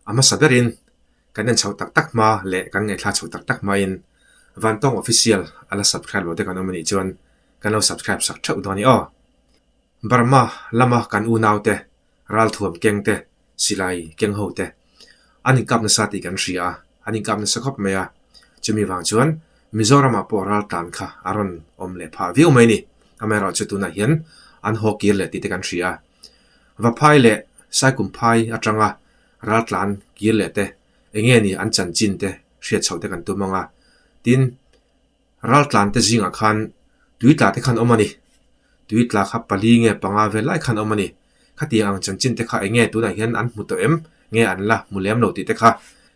A hmasa berin kan en chhoh tak tak hma leh kan ngaihthla chhoh tak tak hmain Vantawng Official a la subscribe lo te kan awm a nih chuan kan lo subscribe sak theuh dawn i aw. Burma lama kan unaute ralthuam keng te, silai keng ho te an inkap nasa tih kan hria a, an inkap nasa khawp mai a, chumi vang chuan Mizoramah pawh raltlan kha a rawn awm leh phah viau mai a ni. Amaherawhchu tunah hian an haw kir leh tih te kan hria a. Vaphai leh Saikumphai atanga raltlan kir leh te eng nge ni an chanchin te hriat chhoh te kan tum ang a, tin raltlan te zingah khan tui tla te khan awm a ni. Tui tla kha pali nge panga vel lai khan awm a ni. Khatiang ang chanchin te kha eng nge tunah hian an hmu tawh em nge an la hmu lem lo tih te kha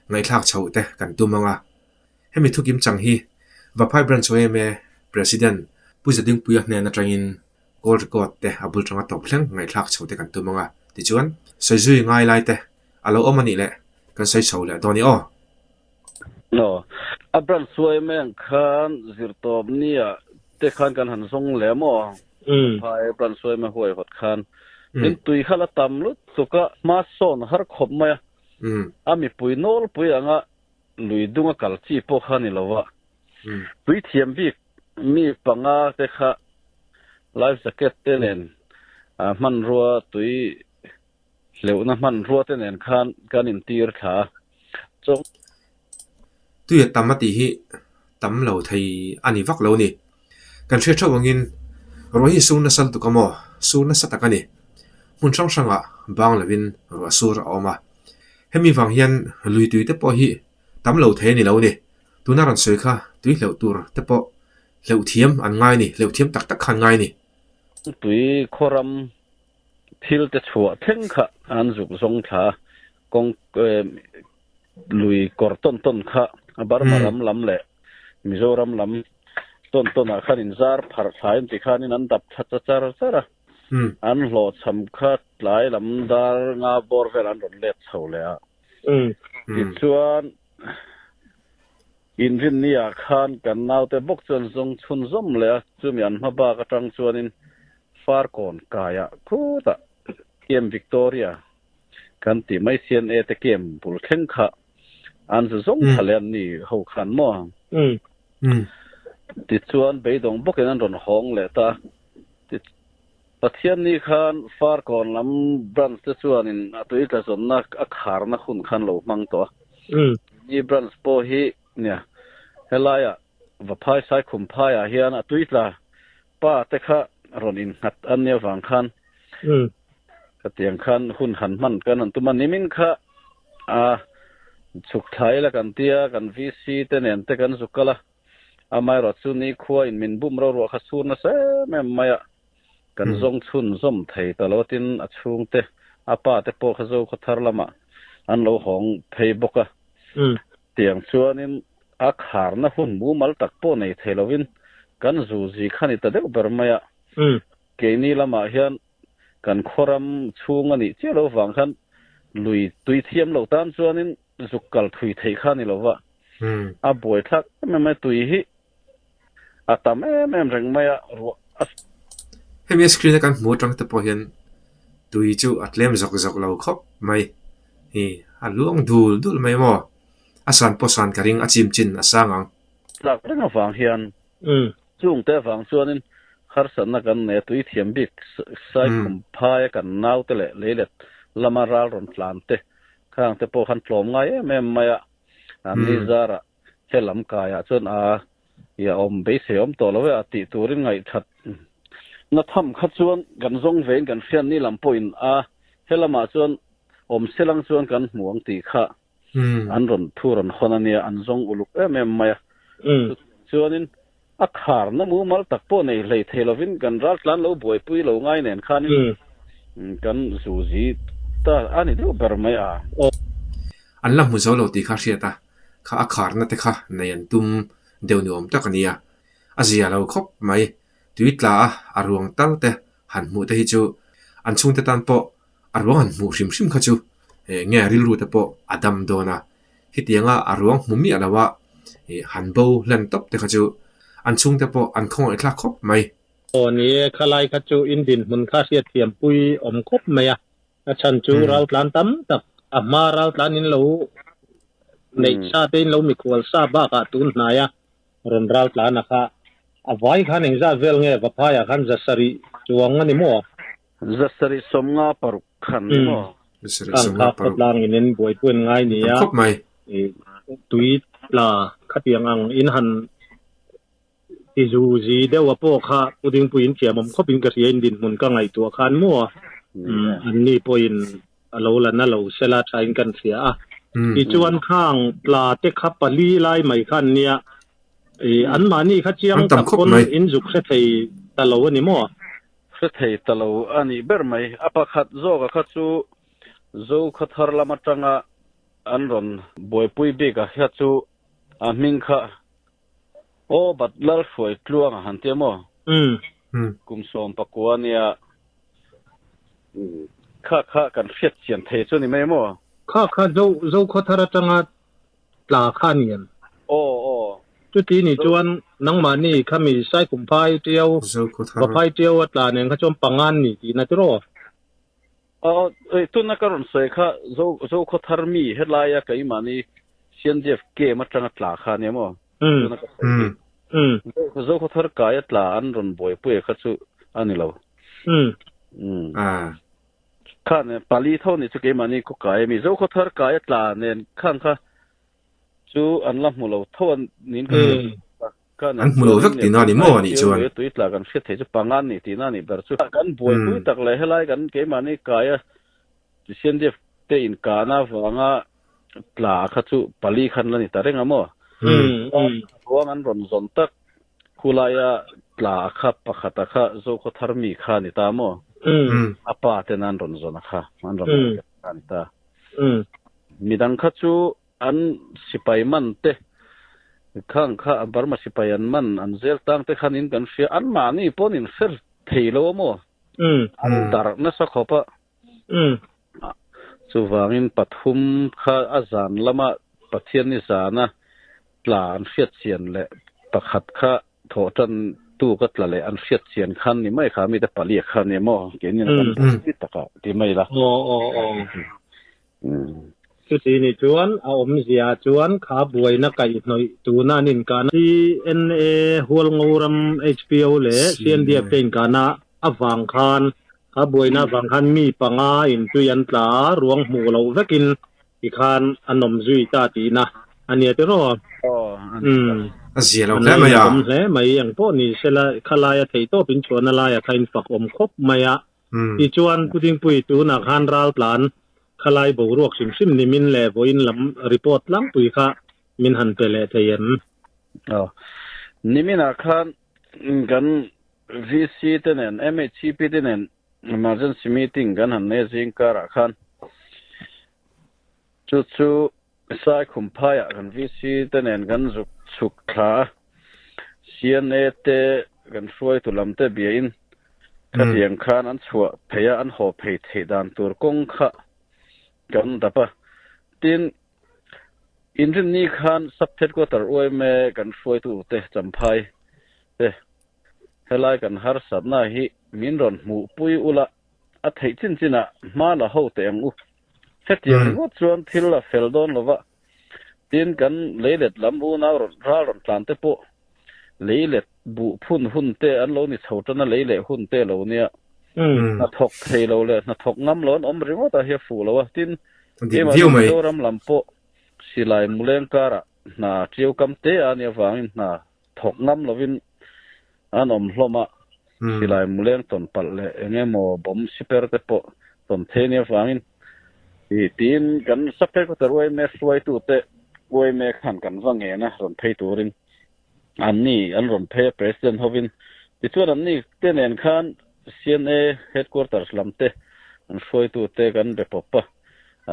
ngaihthlak chhoh te kan tum ang a. Hemi thukim chang hi Vaphai Branch yma President Pu Zadingpuia hnen atangin Call record te a bul tanga tawp thleng ngaihthlak chho te kan tum ang a, tichuan sawi zui ngai lai te a lo awm a nih leh kan sawi chho leh dawn i aw. Aw, a branch suai meng khan zirtawp nia te khan kan han zawng leh maw? Phai branch suai mai huai hawt khan tin tui kha la tam lutuk a, hma sawn har khawp mai a, a mipui nawlpui anga lui dunga kal chi pawh kha ni lo va, tui thiam bik Mi panga te kha life jacket te nen hmanrua tui hleuhna hmanrua te nen khan kan intir thla a. Chawng. Tui a tam a tih hi tam lo thei a ni vak lo ni. Kan hriat theuh angin ruah hi sur nasa lutuk a maw? Sur nasa tak a ni. Hmun hrang hrangah bang lovin ruah sur a awm a. Hemi vang hian lui tui te pawh hi tam lo thei a ni lo ni. Tuna rawn sawi kha tui hleuh tur te pawh hleuh thiam an ngai ni, hleuh thiam tak tak kha an ngai ni. Tui khawram thil te chhuah thleng kha an zuk zawng thla a, kawng lui kawr tawn tawn kha Burma ram lam leh Mizoram lam tawn tawn ah khan inzar pharh thla in tikhanin an dap thla cha char char a, an hlawhchham kha tlai lam dar nga bawr vel an rawn let chho leh a. Tichuan, inrinni-ah khan kan naute bawk chuan zawng chhun zawm leh a, chumi an hma bak atang chuanin Farkawn kaiah khutah Camp Victoria kan tih mai CNA te camp bul thleng kha an zu zawng thla leh an ni ho khan maw? Tichuan beidawng bawkin an rawn hawng leh ta a. Pathian ni khan Farkawn lam branch te chuanin a tui tla zawnna a kharna hun khan lo hmang tawh a. Ni branch pawh hi nia helaiah Vaphai Saikhum phaiah hian a tui tla pa te kha rawn innghat an nia vang khan khatiang khan hun han hman kan han tum a. Nimin kha a chhuk thla ila kan tia kan VC te nen te kan zuk kal a. Amaherawh chu nikhua in min bum ro ruah kha sur nasa em em mai a, kan zawng chhun zawm thei ta lo tin a chhungte, a pa te pawh kha zo khaw thar lamah an lo hawng phei bawk a. Tiang chuanin a kharna hun mumal tak pawh nei thei lovin kan zu zi kha ni ta deuh ber mai a. Keini lamah hian kan khawram chhung a nih chiah lo vang khan lui tui thiam lo tan chuanin zuk kal thui theih kha a ni lo va. A buai thlak em em a, tui hi a tam em em reng mai a, ruah a. Hemi a screen a kan hmu atang te pawh hian tui chu a tlem zawk zawk lo khawp mai hi a luang dul dul mai maw? A san pawh san ka ring a chim chin a sang ang. Tlak reng avang hian chungte avang chuanin harsatna kan nei a, tui thiam bik Saikhum phaia kan naute leh leilet lama ral rawn tlan te khangte pawh khan tlawm ngai em em mai a. An ni zarah he lam kaiah chuan a i a awm beisei awm tawh lo e a tih turin ngaihthat na tham kha chuan kan zawng vein kan hriat ni lam pawhin a he lamah chuan awm selang chuan kan hmu ang tih kha an rawn thu rawn hawn a nia, an zawng uluk em em mai a. Chuanin a kharna mumal tak pawh nei hlei thei lovin kan raltlan lo buaipui lo ngai nen khanin kan zuzi ta a ni deuh ber mai a. An la hmu zo lo tih kha hriat a, kha a kharna te kha nei an tum deuh ni awm tak a nia. A zia lo khawp mai, tui tla a a ruang tal te han hmuh te hi chu an chhungte tan pawh a ruang han hmuh hrim hrim kha chu nge rilru te pawh a dam dawn a. Hetianga a ruang hmu miah lo a han bo hlen tawp te kha chu an chhungte pawh an khawngaih thlak khawp mai. Aw ni e, khalai kha chu in dinhmun kha hriatthiampui awm khawp mai a, a chhan chu raltlan tam tak A hma ral tlan in lo neih sa te in lo mikhual sa bakah tun hnaia rawn ral tlan a kha a vai khan engzat vel nge Vaphaiah khan 700 chuang a ni maw? 756 khan ni maw? Khang kha khawtlang in in buaipui an ngai nia, tui tla khatiang ang in han ti zu zi deuh a pawh kha Pu Dingpui in thiamawm khawp in ka hria in dinhmun ka ngaihtuah khan maw an ni pawhin a lo la na lo sela tha in kan hria a. Tichuan khang tla te kha pali lai mai khan nia an mahni kha chiang tak pawn in zuk hre thei ta lo a ni maw? Hre thei ta lo a nih ber mai. A pakhat zawka kha chu Zokhathar lam atanga an rawn buaipui bik a kha chu a hming kha Aw bat lal hruai tluang a han tia maw? Kum 19 a nia. Kha kha kan hriat chian thei chu ni mai maw? Kha kha zo Zokhawthar atanga tla kha a ni em? Aw aw. Chuti ni chuan nangmahni khami Saikumphai Tiau, Vaphai Tiau a tla nen kha chuan pangan ni tihna tiraw? Aw, tuna ka rawn sawi kha Zo Zokhawthar mi helaia keimahni CNDF camp atanga tla kha ania maw? Tuna ka sawi hi. Zokhawthar kaia tla an rawn buaipui kha chu a ni lo. Kha nen pali tho ni chu keimahni khaw kai a mi. Zokhawthar kaia tla nen khang kha chu an la hmu lo tho a niin ka hria. An hmu lo vek tihna a ni maw anih chuan. Tui tla kan hriat theih chu pangan ni tihna a nih ber chu. Kan buaipui tak leh helai kan keimahni kaia CNDF te inkahna avanga tla kha chu pali khan la ni ta reng a maw? Ruang an rawn zawn tak khulaia tla kha pakhata kha Zokhawthar mi kha a ni ta maw? A pa ten an rawn zawn a kha an rawn a ni ta. Midang kha chu An sipai man te khang kha Burma sipai an man an zel tang te khan in kan hria an mahni pawn in hre thei lo a maw? An darh nasa khawp a. Chuvangin pathum kha a zan lama Pathian ni zana tla an hriat chian leh pakhat kha thawh tan tu ka tla leh an hriat chian khan ni mai kha mite pali kha ni maw keini kan tak a ti mai la. Aw aw aw. Chuti ni chuan a awmzia chuan kha buaina kaihhnawih tuna an inkahna CNA Hualngoram HPO leh CNDF te inkahna avang khan kha buaina avang khan mi panga in tui an tla a, ruang hmuh loh vekin tikhan an awm zui ta tihna a nia tiraw? A zia lo hle mai a. An awm hle mai ang pawh ni sela khalaia theihtawpin chhuahna laia kha in fak awm khawp mai a. Tichuan, Pu Dingpui tunah khan raltlan khalai boruak hrim hrim ni min leh vawiin lam report tlangpui kha min han pe leh thei em? Aw. Niminah khan kan VC te nen, MHCP te nen emergency meeting kan han nei a zing karah khan chu chu Saikhumphaiah kan VC te nen kan zuk chhuk thla a, CNA te kan hruaitu lam te biain khatiang khan an chhuah phei a, an haw phei theih dan tur kawng kha kan dap a. Tin, inrinni khan Sub Headquarter yma kan hruaitu te Champhai te helai kan harsatna hi min rawn hmuhpui ula a theih chin chinah hma la ho teh ang u. Hetiang ringawt chuan thil a fel dawn lo va, tin kan leilet lam unau rawn ral rawn tlan te pawh leilet buh phun hun te an lo ni chho tan a, leileh hun te lo nia. Hnathawk thei lo leh hnathawk ngam lo an awm ringawt a hi a fuh lo a, tin keimahni Mizoram lam pawh silai muleng karah hna ṭiau kam te a nih avangin hna thawk ngam lovin an awm hlawm a, silai muleng tawn palh leh eng emaw bomb siper te pawh tawn thei nia vangin tiin kan Sub-Headquarter yma hruaitute yma khan kan va ngen a rawn phei turin anni an rawn phei a President hovin tichuan anni te nen khan CNA Headquarters lam te an hruaitute kan be pawp a,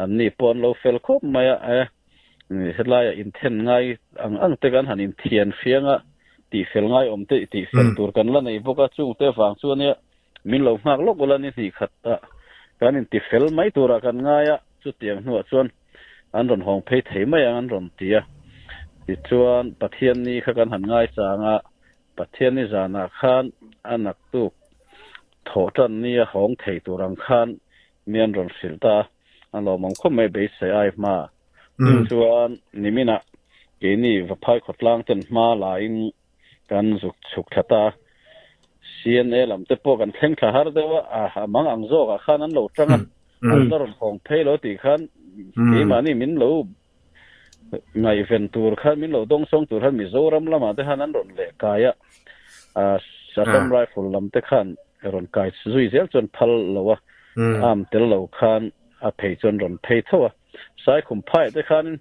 anni pawh an lo fel khawp mai a, Helaia inthen ngai ang ang te kan han inthian hriang a, tihfel ngai awm te tihfel tur kan la nei bawk a, chungte vang chu ania min lo nghak lawk ula ni hnih khat ah kan intifel mai turah kan ngai a, chutiang hnuah chuan an rawn hawng phei thei mai ang an rawn ti a. Tichuan Pathianni kha kan han ngai chang a, Pathianni zanah khan a naktuk thawhtanni a hawng thei tur ang khan mi an rawn hrilh ta a. A lawmawm khawp mai beisei ai hma. Chuan niminah keini Vaphai khawtlang ten hma lain kan zuk chhuk thla ta. CNA lam te pawh kan thleng thla har deuh a, a mang ang zawkah khan an lo tang a, an la rawn hawng phei lo tih khan keimahni min lo Ngaihven tur khan min lo dawngsawng tur khan Mizoram lamah te khan an rawn leh kai a, Assam Rifle lam te khan rawn kai zui zel chuan phal lo a, arm tel lo khan a phei chuan rawn phei tho a. Saikhum phaiah te khanin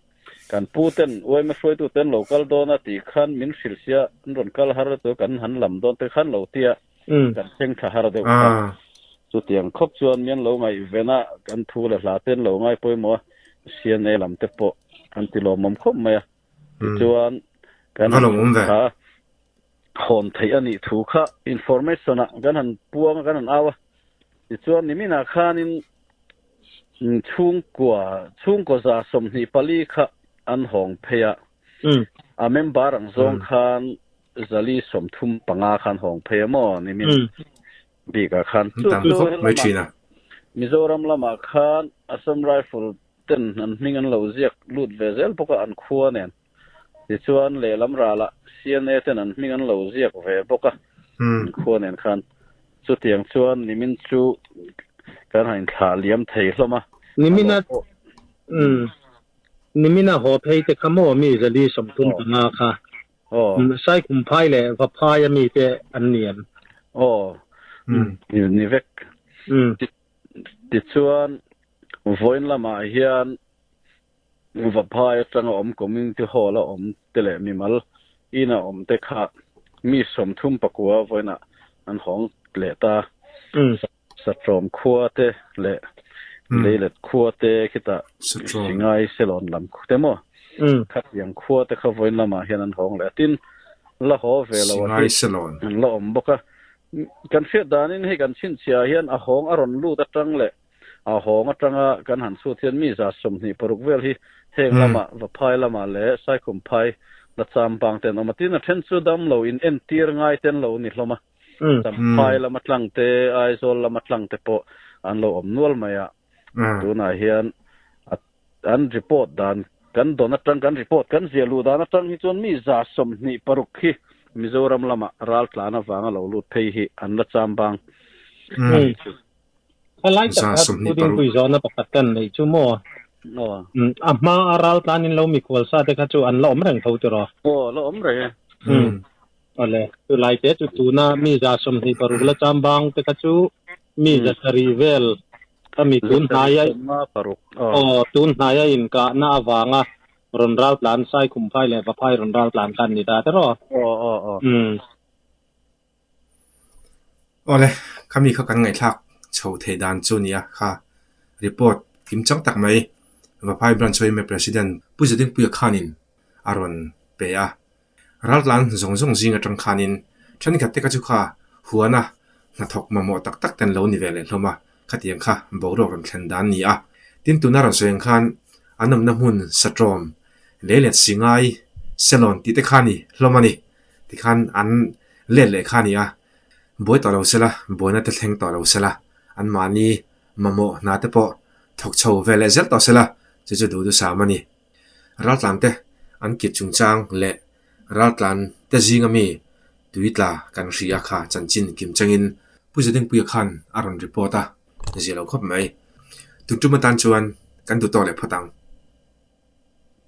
kan pu ten yma hruaitu ten lo kal dawn a tih khan min hrilh sia an rawn kal har chu kan han lam dawn te khan lo tia kan thleng thla har deuh kha. Chutiang khawp chuan mian lo ngaihven a, kan thu leh hla te an lo ngai pawimawh a, CNA lam te pawh an ti lawmawm khawp mai a. Tichuan kan han kha hawn theih a nih thu kha information ah kan han puang a, kan han au a. Tichuan niminah khanin chhungkua chhungkaw 24 kha an hawng phei a, a member ang zawng khan 435 khan hawng phei a maw nimin bikah khan chu chu helamah Mizoram lamah khan Assam Rifle ten an hming an lo ziak lut ve zel bawk a an khua nen tichuan lehlam ralah CNA ten an hming an lo ziak ve bawk a an khua nen khan chutiang chuan nimin chu kan han inthlah liam thei hlawm a. Nimina nimina haw phei te kha maw mi 435 kha Aw. Saikhumphai leh Vaphai a mi te an ni em? Aw. Ni vek. Tichuan, vawiin lamah hian Vaphai atanga awm Community Hall a awm te leh mimal ina awm te kha mi 39 vawiinah an hawng leh ta. Satrawm khua te leh Leilet khua te khitah Singai Selawn lam te maw khatiang khua te kha vawiin lamah hian an hawng leh a, tin la haw ve lo a hi an la awm bawk a. Kan hriat danin hei kan chhinchhiah hian a hawng a rawn lut atang leh a hawng atanga kan han chhut hian mi 26 vel hi heng lamah Vaphai lamah leh Saikhumphai la chambang te an awm a, tin a then chu damlo in entir ngai te an lo ni hlawm a. Champhai lama tlang te, Aizawl lama tlang te pawh an lo awm nual mai a. Tunah hian an report dan kan dawn atang kan report kan ziah luh dan atang hi chuan mi 26 hi Mizoram lama raltlan avanga lo lut phei hi an la chambang a ni chu. Khalai tak kha Pudingpui zawhna pakhat kan neih chu maw? A hma a raltlan in lo mikhual sa te kha chu an la awm reng tho tiraw? Aw, la awm reng e. Awle, chulai te chu tuna mi 26 la chambang te kha chu mi 700 vel ka mi tun hnaia aw tun hnaia inkahna avanga rawn raltlan Saikhumphai leh Vaphai rawn raltlan kha an ni ta tiraw? Aw aw aw. Awle, khami kha kan ngaihthlak chho thei dan chu nia kha report kimchang tak mai Vaphai Branch yma President Pu Zodingpuia khanin a rawn pe a. Raltlan zawng zawng zing atang khanin thenkhat te kha chu kha huana hnathawk mamawh tak tak ten lo ni ve leh hlawm a, khatiang kha boruak rawn thlen dan ni a. Tin tuna rawn sawi ang khan an awmna hmun satrawm leilet si ngai selawn tih te kha ni hlawm a ni. Tikhan an let leh kha ni a, buai tawh lo sela, buaina te thleng tawh lo sela, anmahni mamawh hna te pawh thawk chho ve leh zel tawh sela, chu chu duhdusam a ni. Raltlan te an kit chungchang leh raltlan te zinga mi tui tla kan hria kha chanchin kim changin Pu Zedingpuia khan a rawn report a, zia lo khawp mai. Tun tum atan chuan kan duh tawk leh phawt ang.